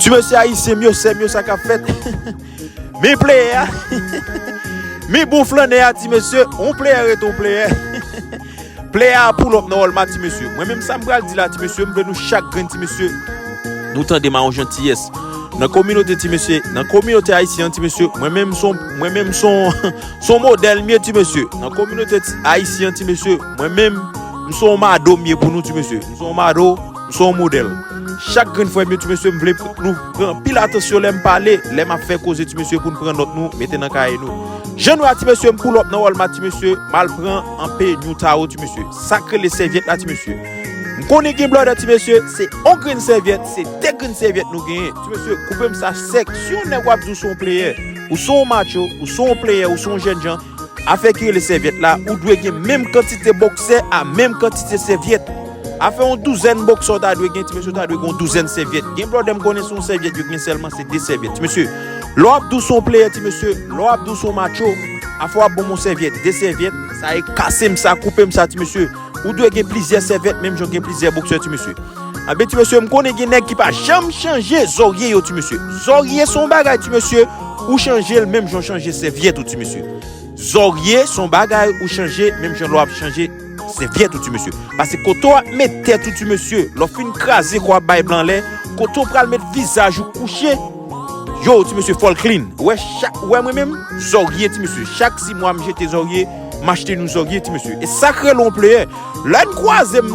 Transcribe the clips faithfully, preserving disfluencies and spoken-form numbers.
Ti mesye ayisyen m yo, sè m yo, sa k ap fèt? Men player a. Men bon flannè a, ti mesye. On player ret on player. Player a pull up nan Walmart, ti mesye. Mwen menm sa m pral di la, ti mesye, m vle nou chak grenn, ti mesye, nou tande m a yon jantiyès. Nan kominote, ti mesye, nan kominote ayisyen an, ti mesye, mwen menm son, mwen menm son, son modèl m ye, ti mesye. Nan kominote ti, ayisyen an, ti mesye, mwen menm, m son mado m ye pou nou, ti mesye. M son mado, m son modèl. Chak grenn frè m yo, ti mesye, m vle nou pran pil atansyon lè m pale, lè m ap fè koze, ti mesye, pou n pran nòt nou, mete nan kaye nou. Jan nou a, ti mesye, m pull up nan Walmart, ti mesye, m al pran anpe Newtaro, ti mesye. Sa k rele sèvyèt la, ti mesye. M konnen gen blòdè, ti mesye, se on grenn sèvyèt, se de grenn sèvyèt nou genyen. Ti mesye, koupe m sa sèk. Si yon nèg w ap di w se yon player, ou se yon macho, ou se yon player, ou se yon jènjan, afè ki rele sèvyèt la, ou dwe gen menm kantite bòksè a menm kantite sèvyèt. Afè yon douzèn bòksè w ta dwe gen, ti mesye, w ta dwe gen yon douzèn sèvyèt. Gen blòdè m konnen se yon sèvyèt yo gen sèlman, se de sèvyèt. Ti mesye, lè w ap di w se yon player, ti mesye, lè w ap di w se yon macho, afè w ap ban m yon sèvyèt, de sèvyèt, sa e kase m sa, koupe m sa, ti mesye. Ou dwe gen plizyè sèvyèt, menm jan w gen plizyè bòksè, ti mesye. Anben, ti mesye, m konnen gen nèg ki pa janm chanje zòrye yo, ti mesye. Zòrye se yon bagay, ti mesye, ou chanje l menm jan w chanje sèvyèt ou, ti mesye. Zòrye se yon bagay ou chanje menm jan lè w ap chanje sèvyèt ou, ti mesye. Paske kote w ap met tèt ou, ti mesye, lè w fin kraze kò w ap bay blan anlè, kote w pral met vizaj ou kouche, yo, ti mesye, fò l clean. Ou wè, chak, ou wè mwen menm, zòrye, ti mesye. Chak sis mwa, m jete zòrye, m achte nou zòrye, ti mesye. E sa k rele yon player. Lè n kwaze m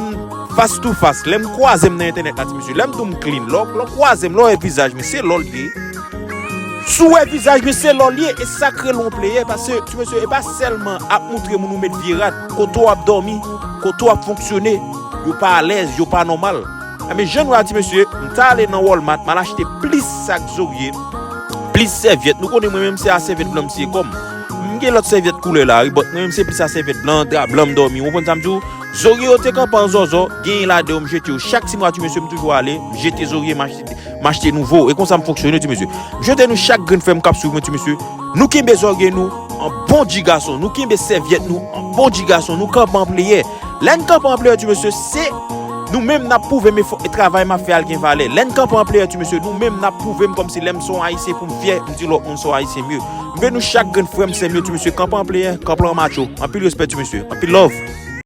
face to face, lè m kwaze m nan entènèt la, ti mesye, lè m di w m clean, lè w, lè w kwaze m, lè w wè vizaj mwen, se lò l ye. Si w wè vizaj mwen, se lò l ye, e sa k rele yon player, paske, ti mesye, e pa sèlman ap moutre moun ou met vye rad, kote w ap dòmi, kote w ap fonksyone, yo pa alèz, yo pa nòmal. Anben, jan nou a, ti mesye, m t ale nan Walmart, m al achte plis sak zòrye, plis sèvyèt. Nou konnen mwen menm se a sèvyèt blan m siye kò m. M gen lòt sèvyèt koulè la, wi, but mwen menm se plis a sèvyèt blan, dra blan m dòmi. Ou konprann sa m di w? Zòrye yo te kanpe an zòzò, genyen ladan yo m jete yo. Chak sis mwa, ti mesye, m toujou ale, m jete zòrye, m achte, m achte nouvo. E konsa m fonksyone, ti mesye. M swete nou chak grenn frè m k ap swiv mwen, ti mesye, nou kenbe zòrye nou an bon dji gason, nou kenbe sèvyèt nou an bon dji gason, nou kanpe an player. Lè n kanpe an player, ti mesye, se nou menm n ap pwouve m efò e travay m ap fè a l gen valè. Lè n kanpe an player, ti mesye, nou menm n ap pwouve m kòmsi lè m se yon ayisyen pou m fyè, m di lòt moun se yon ayisyen m ye. M vle nou chak grenn frè m, sè m yo, ti mesye, kanpe an player, kanpe an macho. Anpil respè, ti mesye. Anpil love.